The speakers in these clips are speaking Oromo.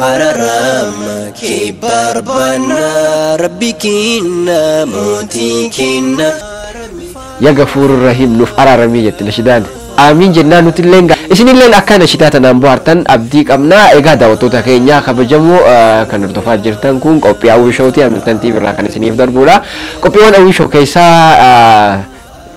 Araarama kee barbaanna, Rabbi kenna, mootii kenna. Ya Gafuur Rahiim, nuuf araaramii jette nashidaan. Aamiin jennaan nuti illee isinilleen akka nashidaa tanaan bohaartan abdii qabna. Egaa daawwattoota keenya kabajamoo kan hordofaa jirtan, kun qophii Hawwii Showtii Hamilton TV irraa kan isiniif darbudha. Qophiiwwan Hawwii Show keessaa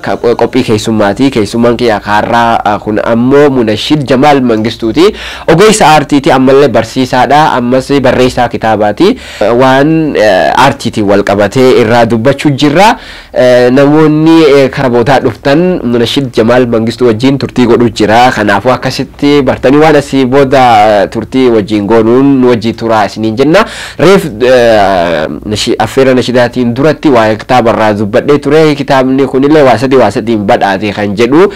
qophii keessummaati. Keessummaan kiyya kaarraa kun ammoo Munashid Jamaal Mangistuuti. Ogeessa aartiiti, ammallee barsiisaadha, ammas barreessaa kitaabaati. Waan aartiitiin wal qabatee irraa dubbachuu jirra. Namoonni kara boodaa dhuftan Munashid Jamaal Mangistuu wajjin turtii godhuu jira. Kanaafuu akkasitti bartanii waan asii booda turtii wajjin goonuun nu wajjin turaa isiniin jenna. Reef affeera nashidaatiin duratti waa'ee kitaaba irraa dubbadhee ture. Kitaabni kunillee waa sadii waa sadiin badhaate kan jedhu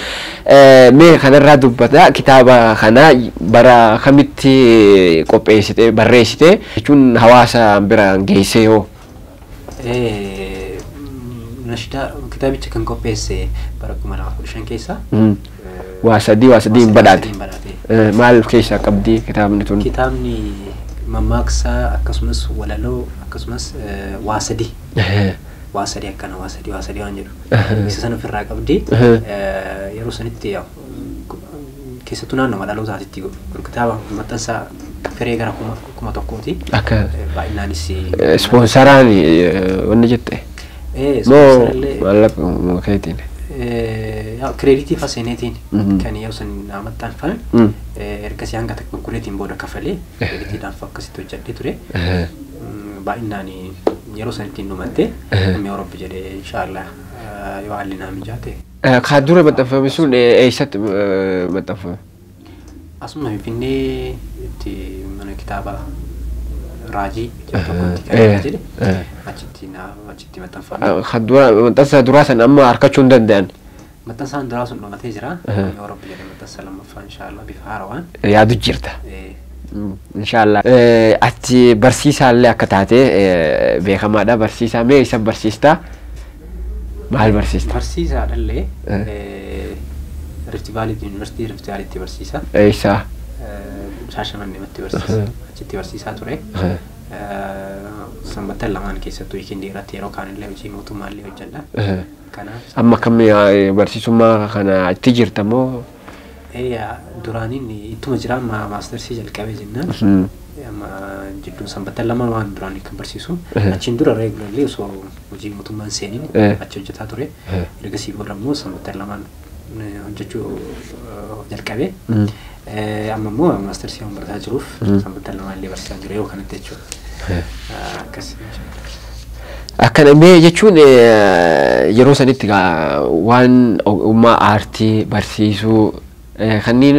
mee kanarraa dubbata. Kitaaba kana bara kamitti qopheessite, barreessite jechuun hawaasa biraan geessee hoo? Nashidaa kitaabicha kan qopheesse bara 2015 keessa. Waa sadii waa sadiin badhaate. Sadiin badhaate. Maal of keessaa qabdi kitaabni tun? Kitaabni mammaaksa, akkasumas walaloo, akkasumas waa sadii. Waa sadii akkana, waa sadii waa sadii waan jedhu. Isa sana ofirraa qabdi. Yeroo sanitti keessattuu naannoo dhalootaatitti kitaaba maxxansa firee gara 1000ti. Akka Baay'inaanis Ispoonsaraan wanni jette? Moo ispoonsarallee maallaqa keetiin? Credit faseeneetiin kan yeroo san naa maxxanfame, ergasii hanga takka gurgureetiin booda kafalee creditiidhaan akkasitti hojjedhee ture. Baay'inaan yeroo sanitti hin dhumatte. Amma yoo Rabbi jedhee, inshaallah, yoo haalli naa mijaate. Kan dura maxxanfame sun eessatti maxxanfame? Asuma Finfinnee itti mana kitaaba Raajii jedhu tokkotti kan jedhe achitti maxxanfame. Kan dura maxxansa duraa san amma harkachuu hin danda'an. Maxxansaan duraa sun dhumatee jira. Yoo Rabbi jedhe maxxansa lammaffaa inshaallah bifa haarawaan. Yaadu jirta. Inshaallah. Ati barsiisaallee akka taate beekamaadha. Barsiisaa mee isa barsiistaa? Maal barsiista? Barsiisaadhallee, Rift Valley, Yuunivarsiitii Rift Valleytti barsiisa. Eessaa? Shaashamanneematti barsiisa. Achitti barsiisaa ture. Sanbattan lamaan keessattuu weekendii irratti, yeroo kaanillee hojii mootummaallee hojjedha. Kanaaf Amma akkamii barsiisummaa kana itti jirta moo? Duraaniin ittuma jira, amma maastarsii jalqabee jennaan. Amma jidduu sanbattan lamaan waan duraanii kan barsiisu. Achiin dura regularly osoo hojii mootummaan seeniin achi hojjetaa ture. Ergasii booda immoo sanbattan lamaan hojjechuu jalqabee. Amma immoo maastarsii waan barataa jiruuf sanbattan lamaan illee barsiisaa jiru yeroo kanatti jechuudha. Akkas. Akkana mee jechuun yeroo sanitti waan ogummaa aartii barsiisuu kanneen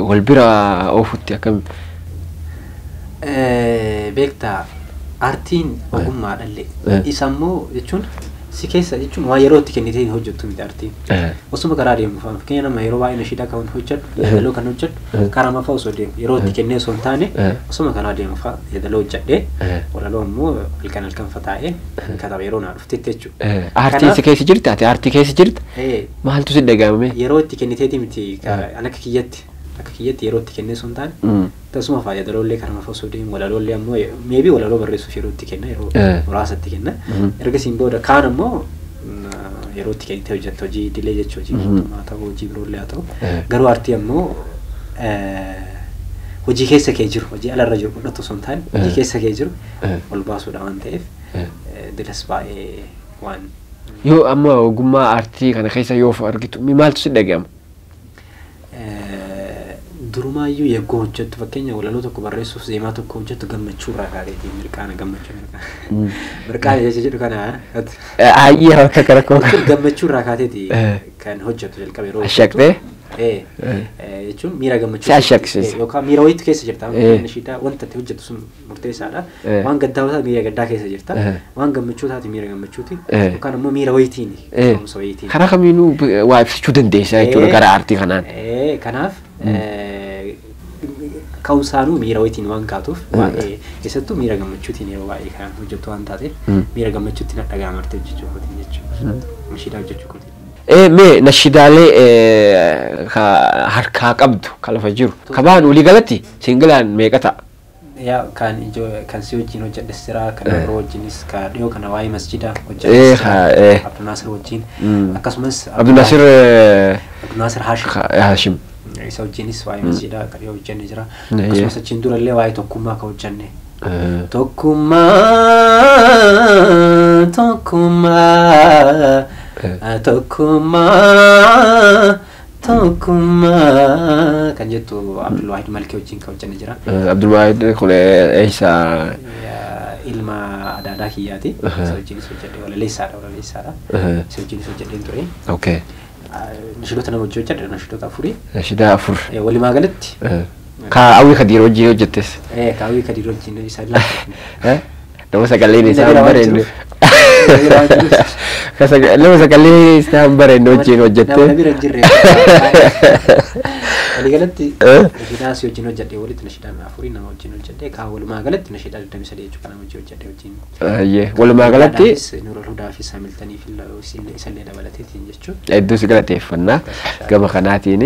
wal bira oofutti akkam? Beektaa, aartiin ogummaadhallee. Isa immoo jechuun si keessa jechuun waan yeroo itti kennitee hojjettu miti aartiin. Osuma karaa deemu fa'a, fakkeenya nama yeroo baay'ee nashiidaa kan hojjedhu, yeedaloo kan hojjedhu, karaa mafaa osoo deemu yeroo itti kennee osoo hin taane, osuma karaa deemu fa'a yeedaloo hojjedhee, walaloo immoo halkan halkan fataa'ee kataba yeroo naa dhuftetti jechuudha. Aartiin si keessa jirti? Ati aartii keessa jirta? Maaltu si dhagahame? Yeroo itti kenniteeti miti, an akka kiyyatti yeroo itti kennee osoo hin taane, tasuma fa'a yeedaloolee karaa mafaa osoo deemu, walaloolee ammoo maybe walaloo barreessuuf yeroo itti kenna, yeroo muraasa itti kenna. Ergasiin booda kaan ammoo yeroo itti kennitee hojjetta, hojii idilee jechuu, hojii mootummaa ta'u, hojii biroollee haa ta'u. Garuu aartii ammoo hojii keessa kee jiru, hojii alarra jiru mul'atu osoo hin taane, hojii keessa kee jiru ol baasuudha waan ta'eef, dilas baay'ee waan. Yoo amma ogummaa aartii kana keessa yoo of argitu maaltu si dhagahama? Durumaayyuu yeggoo hojjettu, fakkeenya walaloo tokko barreessuuf, zeemaa tokko hojjettu, gammachuu irraa kaateeti, mirqaana, gammachuu, mirqaana. Mirqaana jecha jedhu kana. Ayyee, akka rakkoo. Gammachuu irraa kaateeti kan hojjettu jalqaba yeroo. Ashaqxee? Jechuun miira gammachuu. Si ashaqsiisa. Yookaan miira wayiitu keessa jirta. Nashiidaa wanta itti hojjettu sun murteessaadha. Waan gaddaa taate miira gaddaa keessa jirta. Waan gammachuu taate miira gammachuuti. Yookaan immoo miira wayiitiin. Ka'umsa wayiitiin. Karaa kamiinuu waa ibsachuu dandeessa jechuudha gara aartii kanaan. Kanaaf ka'umsaanuu miira wayiitiin waan kaatuuf, baay'ee keessattuu miira gammachuutiin yeroo baay'ee kan hojjettu waan taateef, miira gammachuutti na dhaga'ama aartii hojjechuu kootiin jechuudha. Nashiidaa hojjechuu kootiin. Mee nashidaalee harkaa qabdu ka lafa jiru ka ba'an walii galatti singleaan meeqa ta'a? Yaa kan ijoo kan si wajjin hojjedhes jira, kan biroo wajjinis, ka dhiyoo kana waa'ee masjidaa hojjedhes jira. Abdulnaasir wajjin. Akkasumas Abdulnaasir Abdulnaasir Haashim. Haashim. Isa wajjinis waa'ee masjidaa ka dhiyoo hojjenne jira. Akkasumas achiin dura illee waa'ee tokkummaa ka hojjenne. Tokkummaa, tokkummaa, tokkummaa, tokkummaa kan jettu Abdulwaahid Malkee wajjin kan hojjenne jira. Abdulwaahid kun eessa? Ilma adaadaa kiyyaati. Isa wajjinis hojjedhe, walaleessaadha walaleessaadha. Isa wajjinis hojjedheen ture. Okay. Nashidoota nama wajjin hojjedhe nashidoota 4. Nashidaa 4. Walumaa galatti. Ka Awwii Kadiir wajjin hojjettes. Ka Awwii Kadiir wajjin isa lama. Nama sagaleen isaa hin bareennu. Nama sagalee isaa hin bareennu wajjin hojjette. Nama bira hin jirre. Walii galatti nashidaa si wajjin hojjedhe walitti nashidaan 4 nama wajjin hojjedhe, ka walumaa galatti nashidaa 23 jechuudha nama wajjin hojjedhe wajjin. Walumaa galatti. Nuurul Hudaa fi Saamiltanii fi isallee dabalateetiin jechuudha. Hedduu si galateeffannaa gama kanaatiin.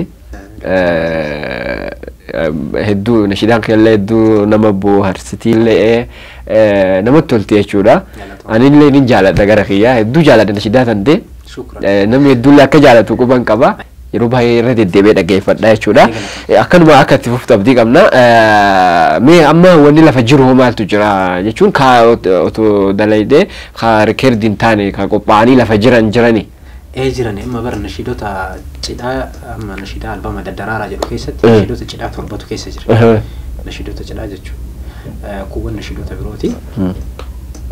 Hedduu nashidaan keellee hedduu nama bohaarsitiillee namatti tolti jechuudha. Anillee nin jaaladha gara kiyyaa, hedduu jaaladha nashidaa tan ta'e. Namni hedduullee akka jaalatu quban qaba. Yeroo baay'ee irra deddeebi'ee dhaggeeffadha jechuudha. Akkanuma akka itti fuftu abdii qabna. Mee amma wanni lafa jiru hoo maaltu jira jechuun ka otoo dalaydee ka rikeerdi hin taane ka qophaa'anii lafa jiran jirani. Jiran amma bara nashiidota cidhaa, amma nashiidaa albama Daddaraaraa jedhu keessatti nashiidota cidhaa 7tu keessa jira. Nashiidota cidhaa jechuun kuuwwan nashiidota birooti.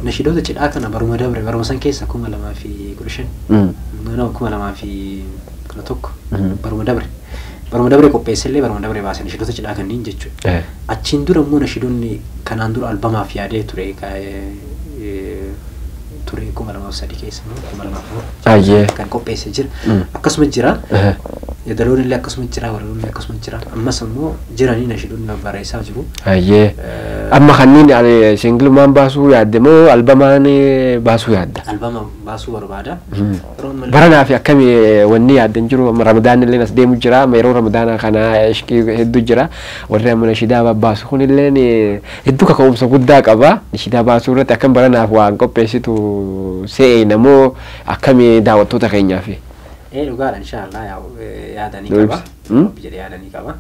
Nashiidota cidhaa kana baruma dabre baruma san keessa 2015, 2011 baruma dabre. Baruma dabre qopheessellee baruma dabre baase nashiidota cidhaa kanneen jechuudha. Achiin dura immoo nashiidonni kanaan dura albamaaf yaadee ture ture 2003 keessa immoo 2004 kan qopheesse jira. Akkasuma jira. Yadaloon illee akkasuma jira, walaloon illee akkasuma jira. Ammas immoo jiranii nashiidonni babbareessaa jiru. Amma kanneen singilumaan baasuu yaadde moo albamaan baasuu yaadda? Albama baasuu barbaada. Baranaa fi akkami wanni yaadde hin jiru? Ramadaan illee as deemu jira. Yeroo ramadaana kana ishqii hedduu jira. Warri amma nashiidaa babbaasu kun illee hedduu kaka'umsa guddaa qaba. Nashiidaa baasuu irratti akkam baranaaf waan qopheessitu se'ee namoo akkami daawwattoota keenyaaf? Dhugaadha inshaallah yaadanii qaba. Rabbi jedhee yaadanii qaba.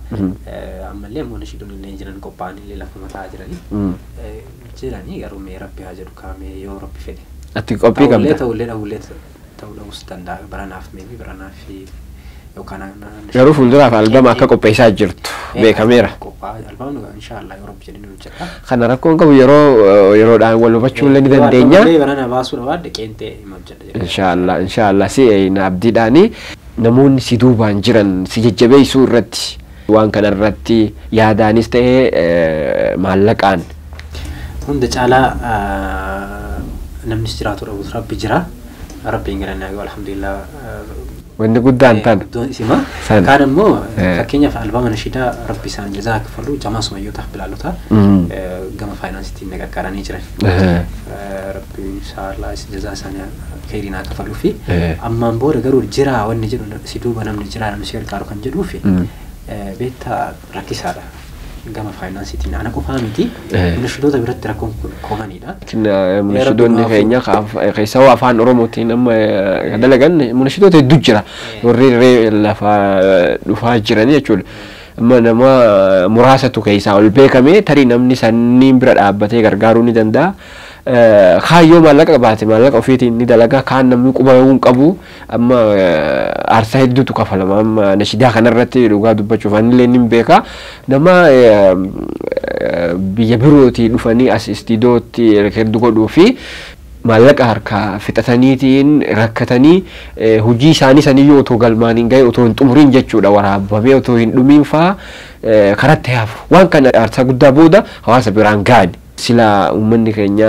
Ammallee ammoo nashiidonni illee jiran qophaa'an illee lafuma taa'aa jiranii. Jiranii garuu mee Rabbi haa jedhu kaamee yoo Rabbi fedhe. Ati qophii qabda? Ta'ullee ta'ullee ta'uu dhabuus danda'a baranaaf meebi baranaaf yookaan. Garuu fuulduraaf albama akka qopheessaa jirtu beekameera. Albamni inshaallah yoo Rabbi jedhee ni hojjeta. Kana rakkoon qabu yeroo yeroodhaan wal hubachuu illee ni dandeenya. Barana baasuu dhabaadde qeentee hima hojjedha jedhee. Inshaallah inshaallah si abdiidhaani namoonni si duubaan jiran si jajjabeessuu irratti waan kana irratti yaadaanis ta'ee maallaqaan. Hunda caalaa namni si jiraatu dhabuus Rabbi jira. Rabbiin galanni haa gahu alhamdulillah. Wanni guddaan tan. Guddoon isima. Kaan immoo fakkeenyaaf albama nashiidaa Rabbi isaan jazaa kaffalu jamaa sumayyootaaf bilaalota gama faayinaansiitiin na gargaaranii jiran. Rabbi inshaallah jazaa isaanii khayriin haa kaffaluu fi ammaan booda garuu jira wanni jedhu si duuba namni jira namni si gargaaru kan jedhuu fi beektaa rakkisaadha. Gama faayinaansiitiin ana qofaa miti nashiidota biratti rakkoon kun koomaniidha. Nashiidonni keenya keessaa afaan Oromootiin amma dalagan nashiidota hedduu jira. Warri lafa dhufaa jiran jechuudha. Amma nama muraasatu keessaa ol beekame tarii namni sanniin bira dhaabbatee gargaaruu ni danda'a. Kaayyoo maallaqa qabaate maallaqa ofiitiin ni dalaga, kaan namni quba hin qabu amma aarsaa hedduutu kafalama. Amma nashiidaa kanarratti dhugaa dubbachuuf anillee ni beeka. Nama biyya birootii dhufanii as istiidootti rekeerdi godhuu fi maallaqa harkaa fixataniitiin rakkatanii hojii isaanii saniyyuu otoo galmaan hin gahe otoo hin xumuriin jechuudha waraabamee otoo hin dhumiin faa karatti hafu. Waan kana aarsaa guddaa booda hawaasa biraan gahan. Sila uummanni keenya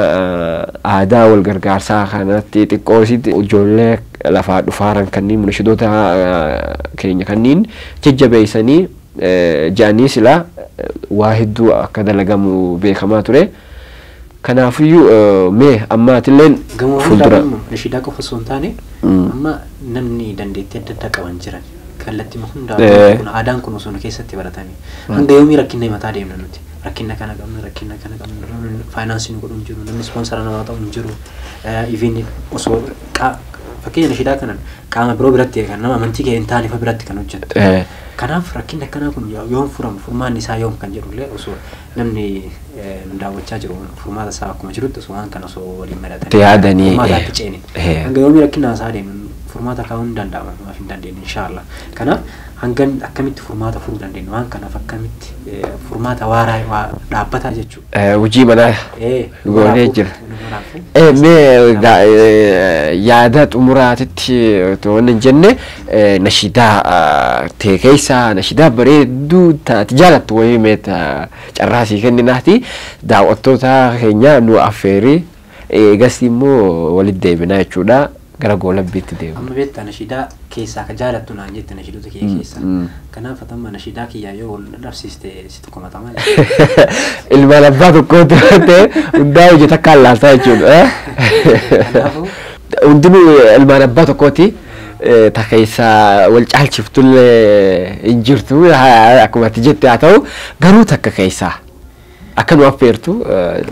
aadaa wal gargaarsaa kanatti xiqqoositti ijoollee lafaa dhufaaran kanneen nashiidota keenya kanneen jajjabeessanii jedhanii sila waa hedduu akka dalagamu beekamaa ture. Kanaafiyyuu mee ammaatilleen fuuldura. Nashiidaa qofa osoo hin taane amma namni dandeettii adda addaa qaban jiran kallattii hundaa kun aadaan kun osoo nu keessatti baratanii hanga yoomii rakkinna himataa deemna nuti. Rakkina kana qabna, rakkina kana qabna, faayinaansii nu godhu hin jiru, namni ispoonsara namaa ta'u hin jiru. Even osoo fakkeenya nashiidaa kanan qaama biroo biratti kan nama amantii kee hin taane fa biratti kan hojjettu. Kanaaf rakkinni akkanaa kun yoom furamu, furmaanni isaa yoom kan jedhullee osoo namni nu daawwachaa jiru furmaata isaa akkuma jirutti osoo waan kana osoo waliin mari'atanii yaadanii furmaataatti ceene. Hanga yoomii rakkina isaa deemu furmaata kaa'uun hin danda'ama, maaf hin dandeenye inshaallah. Kanaaf hangan akkamitti furmaata furuu dandeenya, waan kanaaf akkamitti furmaata waaraa dhaabbataa jechuudha. Hojii manaa goonee jira. Mee yaada xumuraatitti otoo hin jenne nashiidaa ta'e keessaa nashiidaa bareedduu taate jaalattu wayii mee carraa sii kenninaati daawwattoota keenya nu affeeri, eegas immoo walitti deebinaa jechuudha. Gara goolabbiitti deemu. Amma beektaa nashiidaa keessaa ka jaalattu naan jette nashiidota kee keessaa. Kanaaf atamma nashiidaa kiyyaa yoo wal dhabsiiste si tokko matamaa. Ilmaan abbaa tokkootti ta'e hundaa hojii takka allaaltaa jechuudha. Hundinuu ilmaan abbaa tokkooti. Ta keessaa wal caalchiftullee hin jirtu akkuma ati jette, haa ta'u garuu takka keessaa akka nu affeertu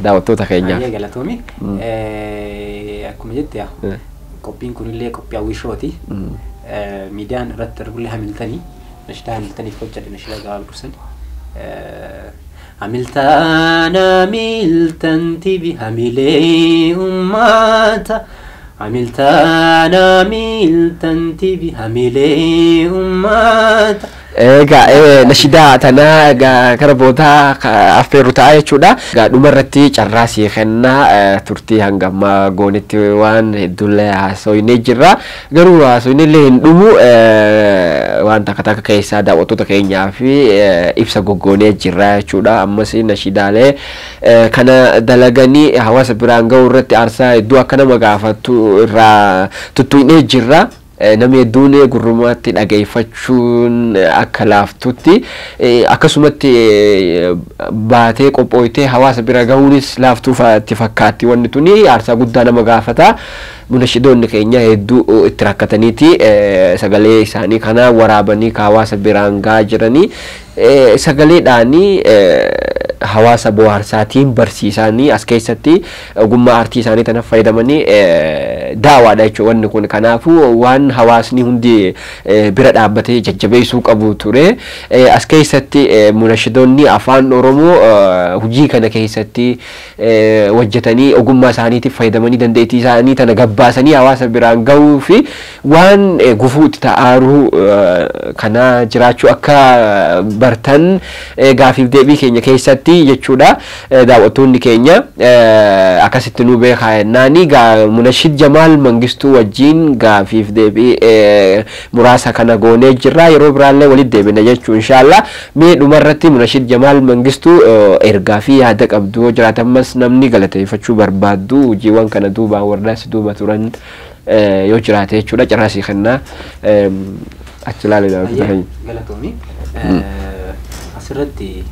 daawwattoota keenyaaf. Galatoomi. Akkuma jette qophiin kunillee qophii hawwishooti. Miidiyaan irratti darbullee Hamiltanii nashiidaa Hamiltaniif hojjedhe, nashiidaa gabaabaa dursan. Hamiltaan, Hamiltan TV, hamilee ummata. Hamiltaan, Hamiltan TV, hamilee ummata. Egaa nashiidaa tana egaa kara boodaa affeerru ta'a jechuudha. Egaa dhumarratti carraa sii kennaa, turtii hanga ammaa goonetti waan hedduullee haasofnee jirra. Garuu haasofnillee hin dhumu, waan takka takka keessaa daawwattoota keenyaa fi ibsa goggoonee jirra jechuudha. Ammas nashiidaalee kana dalaganii hawaasa biraan gahuu irratti aarsaa hedduu akka nama gaafattu irraa tuttuqnee jirra. Namni hedduun gurrummaatti dhageeffachuun akka laaftutti akkasumatti baatee qophooytee hawaasa bira gahuunis laaftuu itti fakkaatti, wanni tuni aarsaa guddaa nama gaafata. Munashidoonni keenya hedduu itti rakkataniiti sagalee isaanii kana waraabanii ka hawaasa biraan gahaa jiranii, sagaleedhaanii hawaasa bohaarsaatiin barsiisanii as keessatti ogummaa aartii isaanii tana fayyadamanii daawaadha jechuudha wanni kun. Kanaafuu waan hawaasni hundi bira dhaabbatee jajjabeessuu qabu ture. As keessatti munashidoonni afaan Oromoo hojii kana keessatti hojjetanii ogummaa isaaniitiif fayyadamanii dandeettii isaanii tana gabbaasanii hawaasa biraan gahuu fi waan gufuu itti ta'aaru kana jiraachuu akka bartan gaafiif deebii keenya keessatti jechuudha. Daawwattoonni keenya akkasitti nu beekaa jennaani Munashid Jamaal Mangistuu wajjin gaafiif deebii muraasa kana goonee jirra, yeroo biraallee walitti deebina jechuu inshaallah. Mee dhumarratti Munashid Jamaal Mangistuu ergaa fi yaada qabdu yoo jiraate, ammas namni galateeffachuu barbaaddu hojiiwwan kana duubaan warraas duuba turan yoo jiraate jechuudha, carraa sii kennaa achi ilaalee. Galatoomi. Asirratti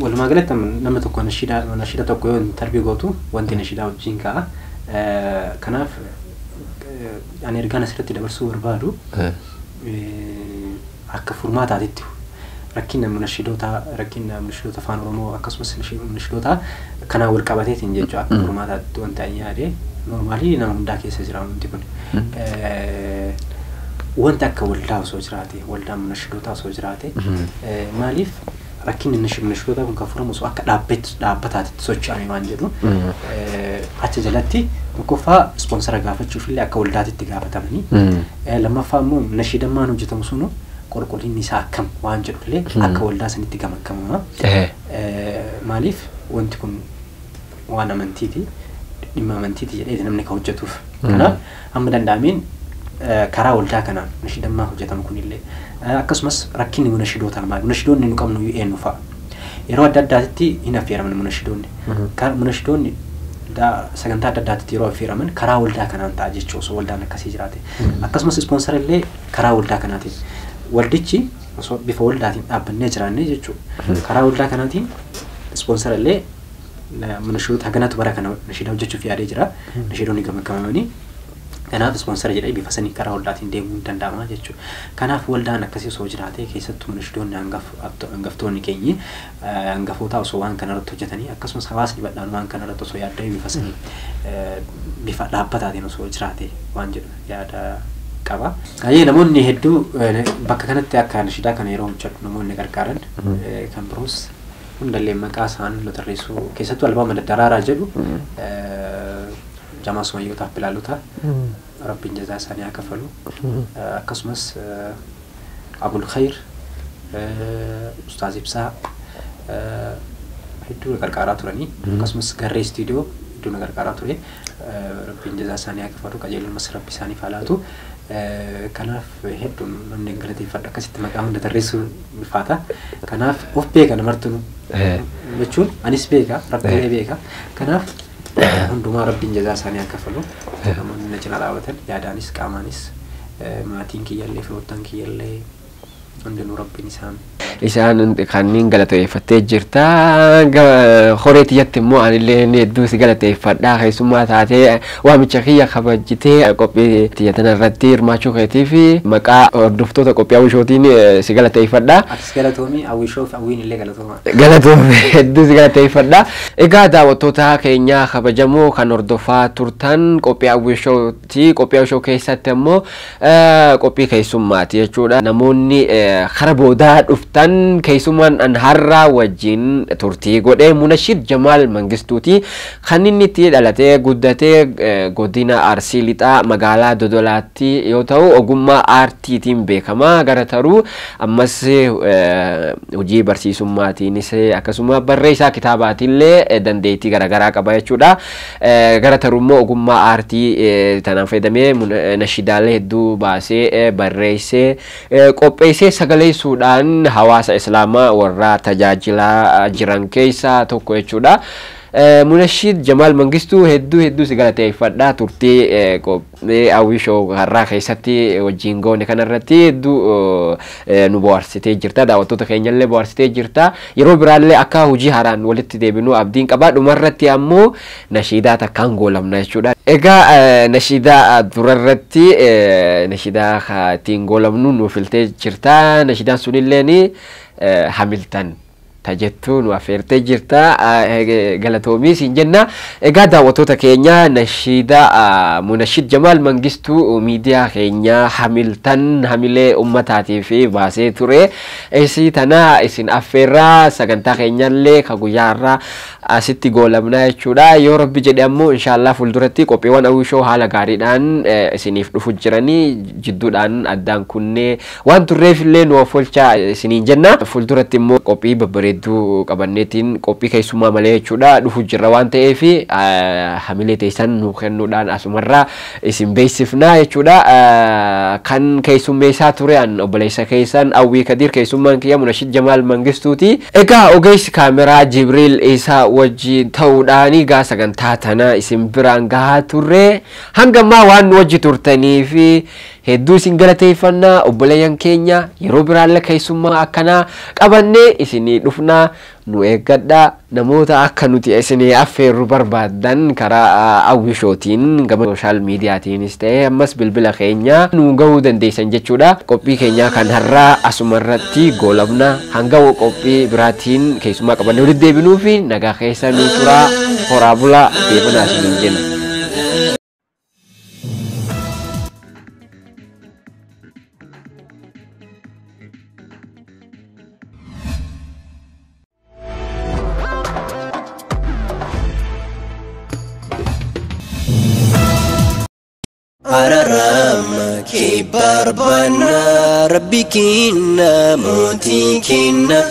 walumaa galatti nama tokko nashiida tokko yoo tarbii gootu wanti nashiidaa wajjin ka'a. Kanaaf ani ergaan asirratti dabarsuu barbaadu akka furmaataatitti rakkina munashiidota, rakkina munashiidota afaan Oromoo akkasumas munashiidota kanaan wal qabateetiin jechuudha, akka furmaataatti wanti ani yaade normaalii nama hundaa keessa jira wanti kun. Wanti akka waldaa osoo jiraate, waldaan munashiidotaa osoo jiraate, maaliif rakkinni munashiidotaa kun kan furamu osoo akka dhaabbataatti socho'ame waan jedhu. Achi jalatti tokkoffaa ispoonsara gaafachuuf illee akka waldaatitti gaafatamanii, lammaffaa immoo nashiidammaan hojjetamu sunu qulqullinni isaa akkam waan jedhu illee akka waldaa sanitti gamagamama. Maaliif wanti kun waan amantiiti, dhimma amantiiti jedhee namni kan hojjetuuf. Kanaaf hamma danda'ameen karaa waldaa kanaan nashiidammaa hojjetamu kunillee, akkasumas rakkinni munashidootaa maali, munashidoonni nu qabnu eenyu fa'a, yeroo adda addaatitti hin affeeraman munashidoonni. Munashidoonni sagantaa adda addaatitti yeroo affeeraman karaa waldaa kanaan ta'a jechuu osoo waldaan akkasii jiraate. Akkasumas ispoonsara illee karaa waldaa kanaatiin, waldichi osoo bifa waldaatiin dhaabbannee jiraanne jechuudha. Karaa waldaa kanaatiin ispoonsara illee munashidoota haganatu bara kana nashiidaa hojjechuuf yaadee jira. Nashiidoonni gamagamamanii Kanaaf ispoonsara jedhee bifa sanii karaa waldaatiin deemuu hin danda'ama jechuudha. Kanaaf waldaan akkasii osoo jiraatee keessattuu munashidoonni hangaftoonni keenyi hangafoota osoo waan kanarratti hojjetanii akkasumas hawaasni bal'aan waan kanarratti osoo yaadda'ee bifa sanii bifa dhaabbataatiin osoo jiraate waan jedhu yaada qaba. Ayyee namoonni hedduu bakka kanatti akka nashidaa kana yeroo hojjedhu namoonni gargaaran kan biroos hundallee maqaa isaan tarreessuu keessattuu albaama daraaraa jedhu jamaa sumayyootaaf bilaalota rabbiin jazaa isaanii haa kafalu. Akkasumas Abul Khayr, Ustaaz Ibsaa hedduu na gargaaraa turanii akkasumas Garree Istiidiyoo hedduu na gargaaraa ture. Rabbiin jazaa isaanii haa kafalu qajeelummas rabbi isaaniif haa laatu. Kanaaf hedduu namni galateeffadha akkasitti maqaa hunda tarreessuu ulfaata. Kanaaf of beeka namartuu jechuun anis beeka rabbiilee beeka. Kanaaf hundumaa rabbiin jazaa isaanii haa kafalu. Namoonni na cinaa dhaabatan yaadaanis qaamaanis maatiin kiyyallee firoottan kiyyallee hundinuu rabbiin isaan Isaan kanneen galateeffattee jirta. Horee tiyyatti immoo anillee hedduu si galateeffadha. Keessummaa taatee waamicha kiyya kabajjitee qophii tiyya tanarratti hirmaachuu keetii fi maqaa hordoftoota qophii hawwishootiin si galateeffadha. Atis galatoomii hawwishoo fi hawwiin illee galatooma. Galatoomii hedduu si galateeffadha. Egaa daawwattoota keenya kabajamoo kan hordofaa turtan qophii hawwishooti. Qophii hawwishoo keessatti ammoo qophii keessummaati jechuudha. Namoonni kara boodaa dhuftan keessummaan an har'a wajjin turtii godhee Munashid Jamaal Mangistuuti. Kan inni itti dhalatee guddatee godina Arsii Lixaa magaalaa Dodolaatti yoo ta'u ogummaa aartiitiin beekama. Gara taruu ammas hojii barsiisummaatiinis akkasuma barreessaa kitaabaatiillee dandeettii garaagaraa qaba jechuudha. Gara taruu immoo ogummaa aartii tanaan fayyadamee nashidaalee hedduu baasee barreessee qopheessee sagaleessuudhaan hawaasa islaamaa warra tajaajilaa jiran keessaa tokko jechuudha. Munashid Jamaal Mangistuu hedduu hedduu si galateeffadha turtii qophii hawwishoo har'aa keessatti wajjin goone kanarratti hedduu nu bohaarsitee jirta. Daawwattoota keenyallee bohaarsitee jirta. Yeroo biraallee akka hojii haaraan walitti deebinu abdiin qaba. Dhumarratti ammoo nashiidaa takkaan goolamna jechuudha. Egaa nashiidaa durarratti nashiidaa ittiin goolamnu nu filtee jirta. Nashiidaan sunilleen Hamiltan tajettuu nu affeertee jirta. Galatoomii siin jenna. Egaa daawwattoota keenya nashiidaa Munashid Jamaal Mangistuu miidiyaa keenya Hamiltan hamilee uummataatiif baasee ture. Isii tana isin affeerraa sagantaa keenyallee ka guyyaa har'aa asitti goolamna jechuudha. Yoo rabbi jedhe ammoo inshaallah fuulduratti qophiiwwan hawwishoo haala gaariidhaan isiniif dhufu jiranii jidduudhaan addaan kunnee waan turreef illee nu of oolchaa isiniin jenna. Fuulduratti immoo qophii babbareedduu qabanneetiin qophii keessummaa malee jechuudha dhufu jirra waan ta'eef hamilee teessan nu kennuudhaan asumarraa isin beeksifna jechuudha. Kan keessummeessaa ture an obboleessa keessan Awwii Kadiir keessummaan kiyya Munashid Jamaal Mangistuuti. Egaa ogeessi kaameraa Jibriil Isaa wajjin ta'uudhaan egaa sagantaa tana isin biraan gahaa turre. Hanga ammaa waan nu wajji turtanii fi hedduu isin galateeffannaa obboleeyyan keenya yeroo biraallee keessummaa akkanaa qabannee isinii dhufnaa nu eeggadhaa. Namoota akka nuti isinii affeerru barbaaddan karaa hawwishootiin gama sooshaal miidiyaatiinis ta'e ammas bilbila keenya nu gahuu dandeessan jechuudha. Qophii keenya kan har'aa asumarratti goolabna. Hanga qophii biraatiin keessummaa qabannee walitti deebinuu fi nagaa keessa nu turaa horaa bulaa deebanaa isiniin jenna. Ararama kee barbaanna rabbi kenna mootii kenna.